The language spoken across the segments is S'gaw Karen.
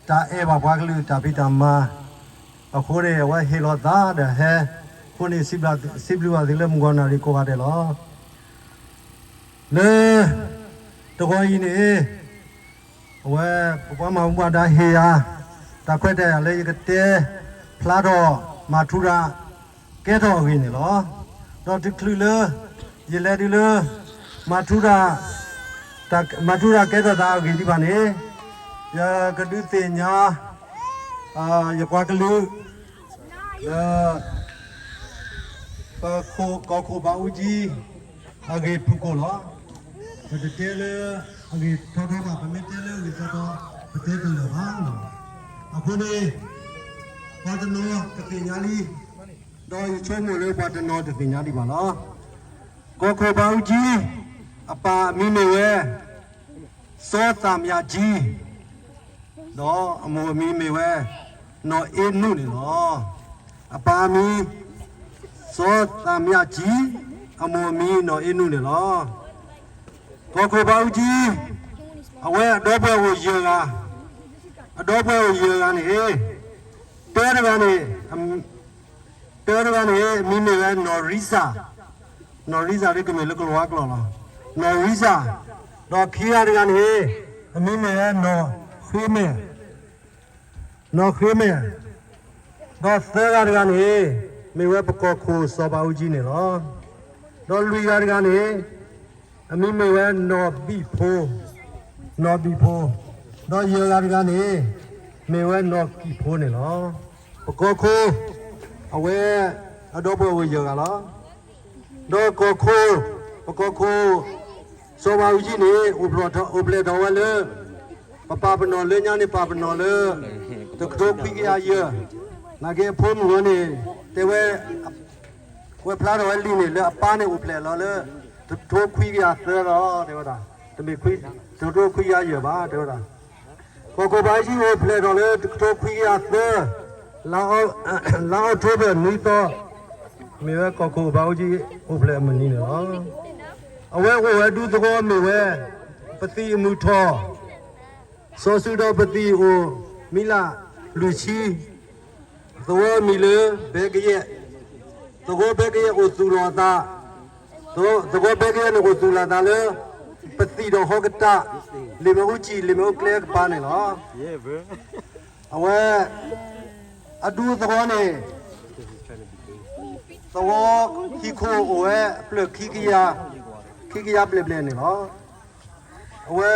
တၢ်အဲၣ်ဘၣ်ပှၤကလုာ်တၢ်ဖံးတၢ်မၤ, အဃိန့ၣ် အဝဲဟ့ၣ်လီၤသးဒီးဟဲ, အဃိန့ၣ် စံးဘျုးစံးဘျုးဘၣ်သုလၢမုၢ်ဂီၤနၣ်ရံၣ်ကိးဂၤဒဲးလီၤ. လၢတဂီၤအံၤန့ၣ် အဝဲပပှၤမၤဘူၣ်မၤဒါဟ့ၣ်ယၤ တၢ်ခွဲးတၢ်ယာ်လၢယကတဲဖျါထီၣ် မၤထူရၤကဲထီၣ်အဂ့ၢ်န့ၣ်လီၤ. ဒီးတချုးလၢယလဲၤတုၤလၢ မၤထူရၤ တၢ်မၤထူရၤကဲထီၣ်သးအဂ့ၢ်ဒံးဘၣ်န့ၣ်, ယကဒုးသ့ၣ်ညါ ယပှၤကလုာ် လၢ ပခိၣ်ကီၢ်ခိၣ်ဘၣ်အူကၠံ အဂ့ၢ်ဖုၣ်ကိာ်လီၤ. ပတတဲလၢအဂ့ၢ်ထီထီဘၣ်, ပမ့ၢ်တဲလၢအဂ့ၢ်ထီထီ ပတဲတလၢာ်ဘၣ်. အဃိန့ၣ် ပှၤတနီၤကသ့ၣ်ညါလံ, ဒီးယဆိကမိၣ်လၢပှၤတနီၤတသ့ၣ်ညါဒံးဘၣ်လီၤ. ကီၢ်ခိၣ်ဘၣ်အူကၠံ အပၢ်အမံၤမ့ၢ်ဝဲ စီၤသၣ်မၠၣ်ကၠံ ဒီးအမိၢ်အမံၤမ့ၢ်ဝဲ နီၢ်အ့နုၣ်န့ၣ်လီၤ. အပၢ်အမံၤ စီၤသၣ်မၠၣ်ကၠံ, အမိၢ်အမံၤနီၢ်အ့နုၣ်န့ၣ်လီၤ. ကီၢ်ခိၣ်ဘၣ်အူကၠံ အဝဲအဒီပုၢ်ဝဲၢ်အိၣ်ယဲၢ်ဂၤ, အဒီပုၢ်ဝဲၢ်အိၣ်ယဲၢ်ဂၤန့ၣ် တၢတဂၤန့ၣ် တၢတဂၤန့ၣ် အမံၤမ့ၢ်ဝဲနီၢ်ရံစၢ်, နီၢ်ရံစၢ်ဒ်ကမ့ၢ်လၢကလံးဝါကျိာ်လီၤ, နီၢ်ရံစၢ်, ဒီးခံဂၤတဂၤန့ၣ် အမံၤမ့ၢ်ဝဲနီၢ်ဃ့မဲာ်, နီၢ်ဃ့မဲာ်, ဒီးသၢဂၤတဂၤန့ၣ် မ့ၢ်ဝဲပကီၢ်ခိၣ်စီၤဘၣ်အူကၠံန့ၣ်လီၤ. ဒီးလွံၢ်ဂၤတဂၤန့ၣ် အမံၤမ့ၢ်ဝဲနီၢ်ဘံၣ်ဖိ, နီၢ်ဘံၣ်ဖိ, ဒီးယဲၢ်ဂၤတဂၤန့ၣ် မ့ၢ်ဝဲနီၢ်ကံၣ်ဖိန့ၣ်လီၤ. ပကီၢ်ခိၣ် အဝဲ အဒီပုၢ်ဝဲၢ်အိၣ်ယဲၢ်ဂၤလီၤ. ဒီးကီၢ်ခိၣ်, ပကီၢ်ခိၣ် စီၤဘၣ်အူကၠံန့ၣ် အိၣ်ဖျဲၣ်ထီၣ်ဝဲလၢ ပပာ်ပနီၣ်လၢညါန့ၣ် ပာ်ပနီၣ်လၢ တကထိခွံကယၤယဲၢ်, နာ်က့အဖိမုၣ်ဝဲန့ၣ် တဲဝဲ ဝဲဖျါထီၣ်ဝဲလံာ်န့ၣ် လၢအပၢ်န့ၣ်အိၣ်ဖျဲၣ်လီၤလၢ တကထိခွံကယၤသၢလီၤ တဲဝဲဒၣ်, တမ့ၢ်ခွံ, တကထိခွံကယၤယဲၢ်ဘၣ် တဲဝဲဒၣ်. ကီၢ်ခိၣ်ဘၣ်အူကၠံအိၣ်ဖျဲၣ်ထီၣ်လၢတကထိခွံကယၤသၢ, လါအီးထိဘၢၣ်နွံသီ, မ့ၢ်ဝဲကီၢ်ခိၣ်ဘၣ်အူကၠံအိၣ်ဖျဲၣ်အမုၢ်နံၤန့ၣ်လီၤ. အဝဲအိၣ်ဝဲဒူသဝီမ့ၢ်ဝဲ ပသံၣ်အမုၢ်ထီၣ် စီၤစုၤဒီးပသံၣ်အိၣ်မံလၢ်လွံၢ်ဆံ, သဝီမံၤလၢဘဲကယဲၢ်, သဝီဘဲကယဲၢ်အိၣ်သူၣ်လီၤအသး, သဝီဘဲကယဲၢ်န့ၣ်အိၣ်သူၣ်လီၤအသးလၢ ပသံၣ်ဒီးဟီကတၢၢ်, လ့ၣ်မ့ၣ်အူကၠံၣ် လ့ၣ်မ့ၣ်အူကျဲကပၤန့ၣ်လီၤ. အဝဲ အဒူသဝီန့ၣ် သဝီဟံၣ်ခိၣ်အိၣ်ဝဲအဖျၢၣ်ခံကယၤ, ခံကယၤဘျဲၣ်ဘျဲၣ်န့ၣ်လီၤ. အဝဲ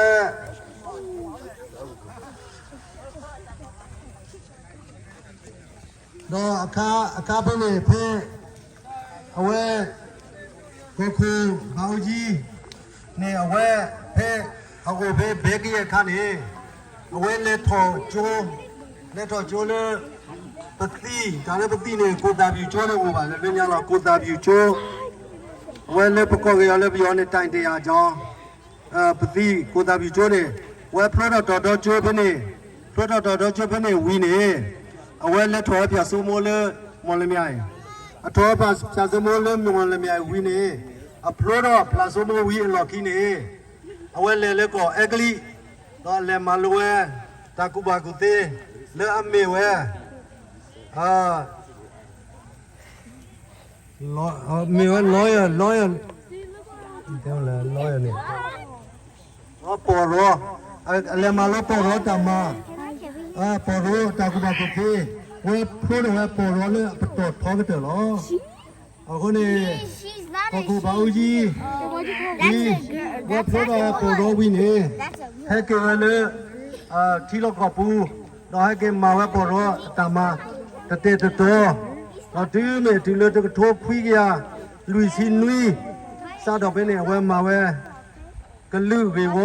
ဒီးအခါဖဲန့ၣ်ဖဲ အဝဲ ကီၢ်ခိၣ်ဘၣ်အူကၠံန့ၣ် အဝဲဖဲ အအိၣ်ဖဲဘဲကယဲၢ်အခါန့ၣ် အဝဲလဲၤထီၣ်ကၠိ, လဲၤထီၣ်ကၠိလၢ ပသံၣ်, တၢ်လၢပသံၣ်န့ၣ် ကိုသာပျူၤကၠိန့ၣ်အိၣ်ဘၣ်လၢလၢညါလီၤ ကိုသာပျူၤကၠိ, အဝဲလၢပကိးက့ၤအီၤလၢပယီၤန့ၣ် တိုင်တရာကျောင်း ပသံၣ် ကိုသာပျူၤကၠိန့ၣ် အဝဲဖျိထီၣ်တီၤဒီကၠိဖဲန့ၣ်, ဖျိထီၣ်တီၤဒီကၠိဖဲန့ၣ်ဝံၤန့ၣ် အဝဲလဲၤထီၣ်ဝဲဖၠၣ်စိမိလၢ မီၢ်လမၠဲၣ်အံၤ, အထီၣ်ဝဲဖၠၣ်စိမိလၢမီၢ်လမၠဲၣ်အံၤဝံၤန့ၣ် အဖျိထီၣ်ဖျၣ်စိမိဝံၤအလီၢ်ခံန့ၣ် အဝဲလဲၤလၢကီၢ်အဲကလံး, ဒီးလဲၤမၤလိဝဲ တၢ်ကူၣ်ဘၣ်ကူၣ်သ့ လၢအမ့ၢ်ဝဲ မ့ၢ်ဝဲ lawyer, lawyer, lawyer န့ၣ် ပီၢ်ရီ, အလဲၤမၤလၢပီၢ်ရီတၢ်မၤ, ပီၢ်ရီတၢ်ကူၣ်ဘၣ်ကူၣ်သ့, ဝဲဖျိထီၣ်ဝဲပီၢ်ရီလၢအပတီၢ်ထီကတၢၢ်လီၤ. အဃိန့ၣ် ကီၢ်ခိၣ်ဘၣ်အူကၠံ ဒ်ဝဲဖျိထီၣ်ဝဲပီၢ်ရီဝံၤန့ၣ် ဟဲက့ၤဝဲလၢ ထံလီၢ်ကီၢ်ပူၤ, ဒီးဟဲက့ၤမၤဝဲပီၢ်ရီအတၢ်မၤ တတဲာ်တတီၤ, ဒီးတုၤမ့ၢ်တုၤလၢတကထိခွံကယၤလွံၢ်ဆံနွံ စးထီၣ်ဖဲန့ၣ် အဝဲမၤဝဲ ကလုာ်ဂ့ၢ်ဝီ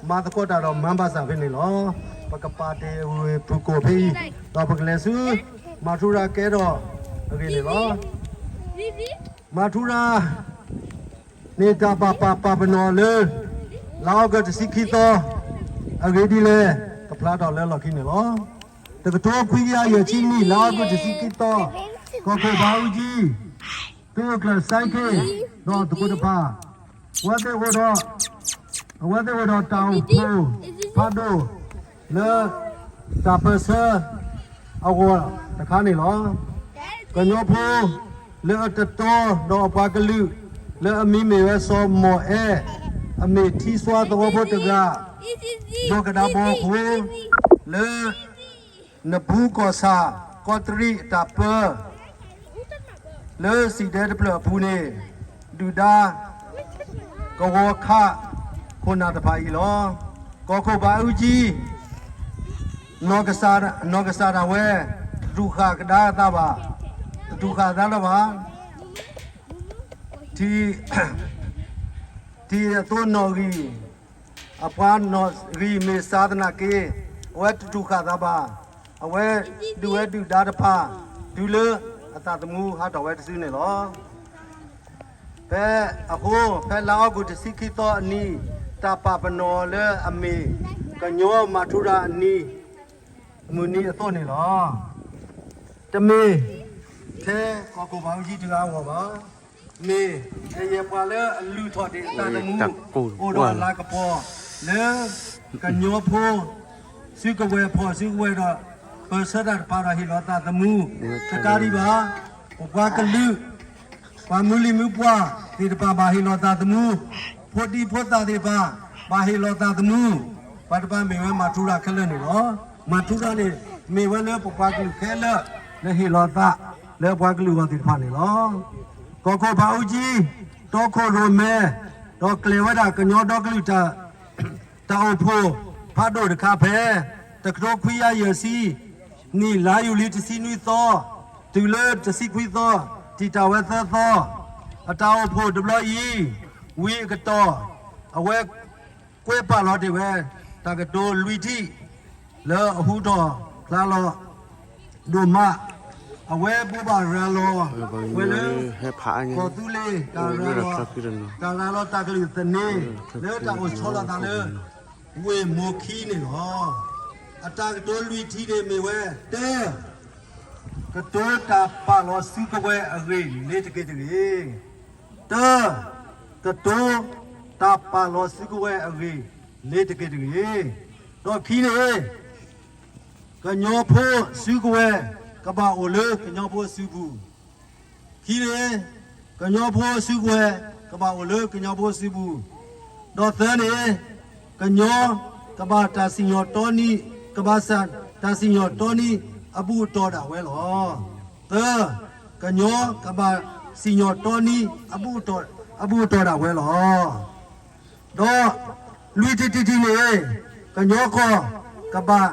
မၤသကိးတၢ်ဒီးမၤဘၣ်စၢ်ဖဲန့ၣ်လီၤ. ပကပာ်တ့ၢ်ဝဲဖုၣ်ကိာ်ဖဲအံၤ, ဒီးပကလဲၤဆူ မၤထူရၤကဲထီၣ်အဂ့ၢ်န့ၣ်လီၤ. မၤထူရၤ န့ၣ်တၢ်ပာ်ပာ်ပာ်ပနီၣ်လၢ လါအီကူးတဆံခံသီ အဂ့ၢ်ဒ်လဲၣ် ကဖျါထီၣ်လၢလီၢ်ခံန့ၣ်လီၤ. တကထိခွံကယၤယဲၢ်ဆံနံၣ် လါအီကူးတဆံခံသီ, ကီၢ်ခိၣ်ဘၣ်အူကၠံ သုးခိၣ်ကျၢၢ်စဲခ့ၣ် ဒီးသကိးတဖၣ် အဝဲသ့ၣ်အိၣ်ဒီး အဝဲသ့ၣ်အိၣ်ဒီးတၢ်အိၣ်ဖှိၣ်ဖးဒိၣ်လၢ တၢ်ပၢၢ်ဆၢအဂီၢ်တခါန့ၣ်လီၤ. ကညီဖိလၢအတတီဒီးအပှၤကလုာ် လၢအမံၤမ့ၢ်ဝဲစီၤမီၢ်အဲၣ်, အမ့ၢ်ထံစွါသဝီဖိတဂၤ, ယီၢ်ကဒါဘီအဃိ, လၢနဘူးကီၢ်ဆၣ် ကီးတရံးအတၢ်ပၢ လၢစံၣ်ဒဲတဖျၢၣ်အပူၤန့ၣ်, ဒုၣ်ဒါကဝီၤခးခိၣ်နၢ်တဖၣ်အံၤလီၤ. ကီၢ်ခိၣ်ဘးအူကၠံ နီၢ်ကစၢ်ဒၣ်ဝဲ, တတူၢ်ဃာ်ကဒါအသးဘၣ်, တတူၢ်ဃာ်အသးလၢၤဘၣ်. ထံ, ထံအသိနီၣ်ဂံၢ်, အပှၤနီၣ်ဂံၢ်မ့ၢ်စှၤသနာ်က့, အဝဲတတူၢ်ဃာ်သးဘၣ်. အဝဲဒုးဝဲဒုၣ်ဒါတဖၣ် တုၤလၢအသးသမူဟးထီၣ်ဝဲတစုန့ၣ်လီၤ. ဖဲအဃိ, ဖဲလါအီကူးတဆံခံသီအနံၤ, တၢ်ပာ်ပနီၣ်လၢအမ့ၢ် ကညီမၤထူရၤအနံၤ, မုၢ်နံၤအသိးန့ၣ်လီၤ. တမ့ၢ်ထဲကီၢ်ခိၣ်ဘးအူကၠံတဂၤအဂီၢ်ဘၣ်. မ့ၢ်အယဲၢ်ပှၤလၢအလုၢ်ထီၣ်ဒံးအသးသမူ အိၣ်ဒီးအလၤကပီၤလၢ ကညီဖိ စုကဝဲၤဖီၣ်စုကဝဲၤဒီး ပၢၢ်ဆၢတၢ်တဖၣ်ဒီးဟ့ၣ်လီၤသးသမူ တကးဒံးဘၣ် ပပှၤကလုာ် ပှၤမုၢ်လံၢ်မုၢ်ပှၢ်သ့ၣ်တဖၣ်ဘၣ်ဟ့ၣ်လီၤသးသမူ, ဖိဒံဖိသၣ်သ့ၣ်တဖၣ် ဘၣ်ဟ့ၣ်လီၤသးသမူ, ပှၤတဖၣ်မ့ၢ်ဝဲမၤထူရၤခဲလၢာ်န့ၣ်လီၤ. မၤထူရၤန့ၣ် မ့ၢ်ဝဲလၢပပှၤကလုာ်ခဲလၢာ် လၢဟ့ၣ်လီၤသးလၢပှၤကလုာ်အဂီၢ်သ့ၣ်တဖၣ်န့ၣ်လီၤ. ကီၢ်ခိၣ်ဘးအူကၠံ တီခိၣ်ရိၣ်မဲ ဒီးကျဲၤဝဲဒၣ်ကညီဒီကလုာ်တၢ် တၢ်အိၣ်ဖှိၣ်ဖးဒိၣ်တခါဖဲ တကထိခွံကယၤယဲၢ်ဆံ နံၣ်လါယူၤလံတဆံနွံသီ တုၤလၢတဆံခွံသီ တံာ်တာ်ဝဲသၢသီ အတၢ်အိၣ်ဖှိၣ်တဘျီအံၤ ဝံၤအကတီၢ် အဝဲကွဲးပာ်လီၤတ့ၢ်ဝဲ တၢ်ကတိၤလွံၢ်ထံၣ် လၢအဟူထီၣ်ဖျါလီၤ ဒိၣ်မး, အဝဲဘိးဘၣ်ရၤလီၤဝဲလၢ ကီၢ်သူလ့ၤ တၢ်ရၤလီၤ တၢ်ရၤလီၤတၢ်ကလုၢ်သန့ လၢတၢ်အိၣ်ဆီလီၤသးလၢ ဝ့ၢ်မိၢ်ခံန့ၣ်လီၤ. အတၢ်ကတိၤလွံၢ်ထံၣ်န့ၣ်မ့ၢ်ဝဲ တၢ, ကတိၤတၢ်ပာ်လီၤစုကဝဲၤအဂ့ၢ်လၢတက့ၢ်တဂ့ၤ. တၢ, ကတိၤတၢ်ပာ်လီၤစုကဝဲၤအဂ့ၢ်လၢတက့ၢ်တဂ့ၤ. ဒီးခံန့ၣ် ကညီဖိစုကဝဲၤ ကဘၣ်အိၣ်လၢကညီဖိစုပူၤ. ခံန့ၣ် ကညီဖိစုကဝဲၤ ကဘၣ်အိၣ်လၢကညီဖိစုပူၤ. ဒီးသၢန့ၣ် ကညီကဘၣ်တၢ်စံၣ်ညီၣ်တီနံၤ, ကဘၣ်တၢ်စံၣ်ညီၣ်တီနံၤအဘူၣ်အတီၢ်ဒၣ်ဝဲလီၤ. သၢ, ကညီကဘၣ်စံၣ်ညီၣ်တီနံၤ အဘူၣ်အတီၢ်ဒၣ်ဝဲလီၤ. ဒီးလွံၢ်ထံၣ်တထံၣ်န့ၣ် ကညီကီၢ် ကဘၣ်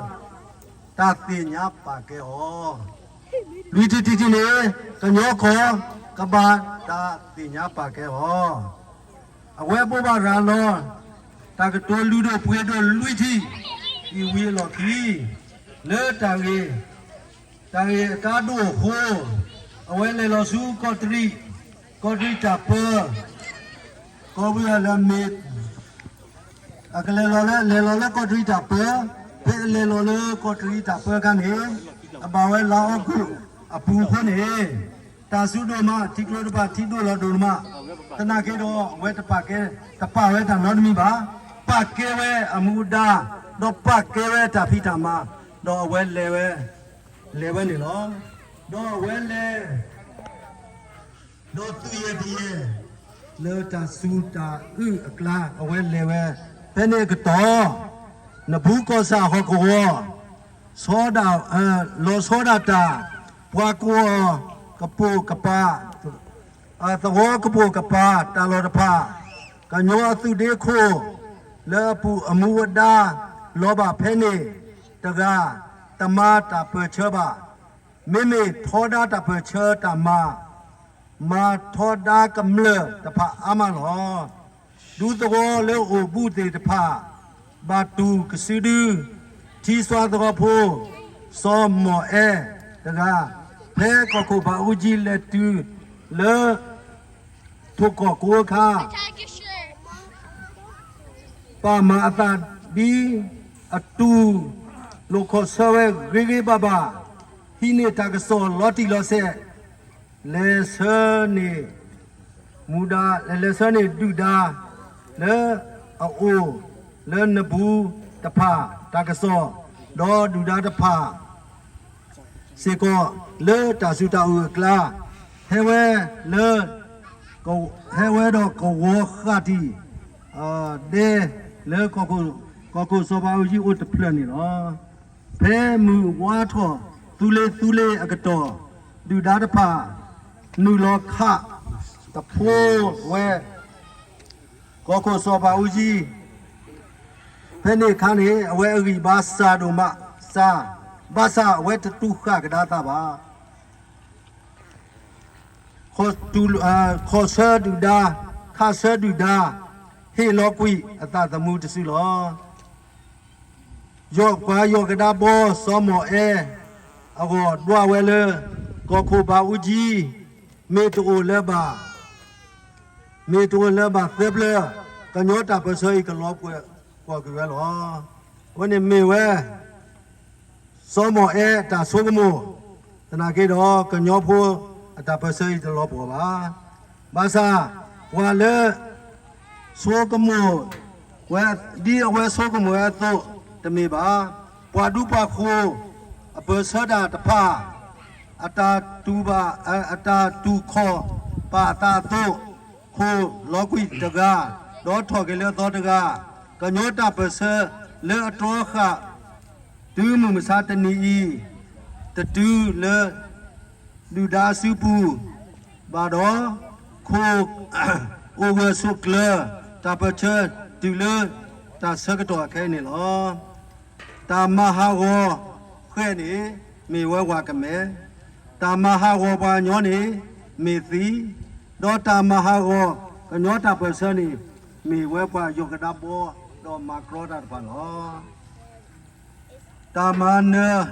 တၢ်သ့ၣ်ညါပာ်ကဲအီၤ. လွံၢ်ထံၣ်တထံၣ်န့ၣ် ကညီကီၢ် ကဘၣ်တၢ်သ့ၣ်ညါပာ်ကဲအီၤ. အဝဲဘိးဘၣ်ရၤလီၤ တၢ်ကတိၤလုၢ်ဒိၣ်ပှ့ၤဒိၣ်လွံၢ်ထံၣ် အံၤဝံၤအလီၢ်ခံ လၢတၢ်ဂ့ၢ် တၢ်ဂ့ၢ်အကါဒိၣ်အဃိ အဝဲလဲၤလီၤဆူကီးတရံး, ကီးတရံးတၢ်ပၢ, ကီးဝံၤအလၢမ့ၢ် အကလဲၤလီၤလၢ လဲၤလီၤလၢကီးတရံးတၢ်ပၢ, ဖဲအလဲၤလီၤလၢကီးတရံးတၢ်ပၢအခါန့ၣ် အဘၣ်ဝဲလါအီကူးအပူၤအဃိန့ၣ် တၢ်စူၤဒိၣ်မး ထံကျိတဖၣ်ထံဒိၣ်လီၤဒိၣ်မး, သနာ်က့ဒီးအဝဲတပာ်ကဲ တပာ်ဝဲတၢ်နီတမံၤဘၣ်, ပာ်ကဲဝဲအမူအဒါ, ဒီးပာ်ကဲဝဲတၢ်ဖံးတၢ်မၤ, ဒီးအဝဲလဲၤဝဲ, လဲၤဝဲန့ၣ်လီၤ. ဒီးအဝဲလဲၤ ဒီးသုးယဲၢ်တယဲၢ် လၢတၢ်စူၤတၢ်အုၣ်အကျါ အဝဲလဲၤဝဲ, ဖဲန့ၣ်အကတီၢ် နဘူးကီၢ်ဆၣ်ဟီၣ်ကဝီၤ ဆီဒၣ်, လီၤဆီဒၣ်တၢ် ပှၤကဝီၤကပိာ်ကပၤ, သဝီကပိာ်ကပၤ တၢ်လီၢ်တဖၣ်, ကညီအသုးဒ့ခိၣ် လၢအပူၤအမူအဒါ လီၤဘၣ်ဖဲန့ၣ်တဂၤ တမၤတၢ်ပၢၢ်ဆၢဘၣ်. မ့မ့ၢ်ထီဒါတၢ်ပၢၢ်ဆၢတၢ်မၤ မၤထီဒါကမျၢၢ်တဖၣ်အါမးလီၤ. ဒူသဝီလၢအိၣ်ဘူးသ့ၣ်တဖၣ် ဘၣ်တူၢ်ကစုဒု ထံစွါသဝီဖိ စီၤမီၢ်အဲၣ်တဂၤ ဖဲကီၢ်ခိၣ်ဘးအူကၠံလဲၤတုၤလၢ ထိၣ်ကီၢ်ကိအခါ ပာ်မၤအသးဒ်အတူၢ်လိာ်ခီၣ်ဆၢဝဲဂ့ၤဂ့ၤဘၣ်ဘၣ်, ဟံးန့ၢ်တၢ်ကစီၣ်လီၤတံၢ်လီၤဆဲး, လဲၤဆှၢန့ၢ်မူဒါ, လဲၤဆှၢန့ၢ်ဒုၣ်ဒါ လၢအအိၣ်လၢနဘူးတဖၣ်တၢ်ကစီၣ် ဒီးဒုၣ်ဒါတဖၣ် စ့ၢ်ကီးလၢတၢ်စူၢ်တၢ်အုၣ်အကျါ ဟဲဝဲလၢ ဟဲဝဲဒီးကဝီၤဃၣ်တံၢ် ဒဲလၢ ကီၢ်ခိၣ်စီၤဘးအူကၠံအိၣ်တဖျၢၣ်န့ၣ်လီၤ. ဖဲမုၢ်ဝါထီၣ်သူလ့ၤသူလ့ၤအကတီၢ် ဒုၣ်ဒါတဖၣ် နုာ်လီၤခးတဖိဝဲ ကီၢ်ခိၣ်စီၤဘးအူကၠံ ဖဲန့ၣ်အခါန့ၣ် အဝဲအဂံၢ်ဘါစှၤဒိၣ်မး စှၤ, ဘၣ်ဆၣ်အဝဲတတူၢ်ဃာ်ကဒါသးဘၣ်. ခီၣ်ဆၢဒုၣ်ဒါ, ခးဆၢဒုၣ်ဒါ, ဟ့ၣ်လီၤကွံာ်အသးသမူတစုလီၤ. ယီၢ်ပှၤယီၢ်ကဒါဘီစီၤမီၣ်အဲ အဂီၢ်ဒွးဝဲလၢ ကီၢ်ခိၣ်ဘးအူကၠံ မ့ၢ်တအိၣ်လၢၤဘၣ် မ့ၢ်တအိၣ်လၢၤဘၣ်သၢပျၢၤ ကညီတၢ်ပၢၢ်ဆၢအံၤကလီၤပှီၢ်ကွံာ်ဝဲလီၤ. အဝဲန့ၣ်မ့ၢ်ဝဲ စီၤမီၣ်အဲအတၢ်ဆိကမိၣ်, သနာ်က့ဒီး ကညီဖိအတၢ်ပၢၢ်ဆၢအံၤတလီၤပှီၢ်ဘၣ်. ဘၣ်ဆၣ် ပှၤလၢ ဆိကမိၣ်ဝဲ ဒ်အဝဲဆိကမိၣ်ဝဲအသိးတမ့ၢ်ဘၣ်. ပှၤဒူပှၤယိၤ အပၢၢ်ဆၢတၢ်တဖၣ် အတၢ်တူၢ်ဘၣ် အတၢ်တူၢ်ခီၣ်ပာ်အသးအသိး ခိၣ်လီၤကွံာ်တဂၤ ဒီးထီၣ်က့ၤလၢအသီတဂၤ, ကညီတၢ်ပၢၢ်ဆၢလၢအတြီဃာ် တုၤမုၢ်မဆါတနံၤအံၤ တတုၤလၢ ဒုၣ်ဒါအစုပူၤဘၣ်ဒီး ခိၣ်အိၣ်ဂၢၢ်ဆိးကျၢၤ တၢ်ပၢၢ်ဆၢတုၤလၢတၢ်ဆၢကတီၢ်အခဲအံၤန့ၣ်လီၤ. တၢ်မၤဟးဂီၤဃဲန့ၣ် မ့ၢ်ဝဲဝၤကမဲ, တၢ်မၤဟးဂီၤပှၤကညီန့ၣ် မ့ၢ်သံ, ဒီးတၢ်မၤဟးဂီၤကညီတၢ်ပၢၢ်ဆၢန့ၣ် မ့ၢ်ဝဲပှၤယီၢ်ကဒါဘီ ဒီးမၤကြီတၢ်တဖၣ်လီၤ. တၢ်မၤနၢၤ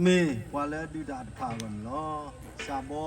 မ့ၢ်ပှၤလၢဒုၣ်ဒါတဖၣ်အဂီၢ်န့ၣ်လီၤ. စးဘီ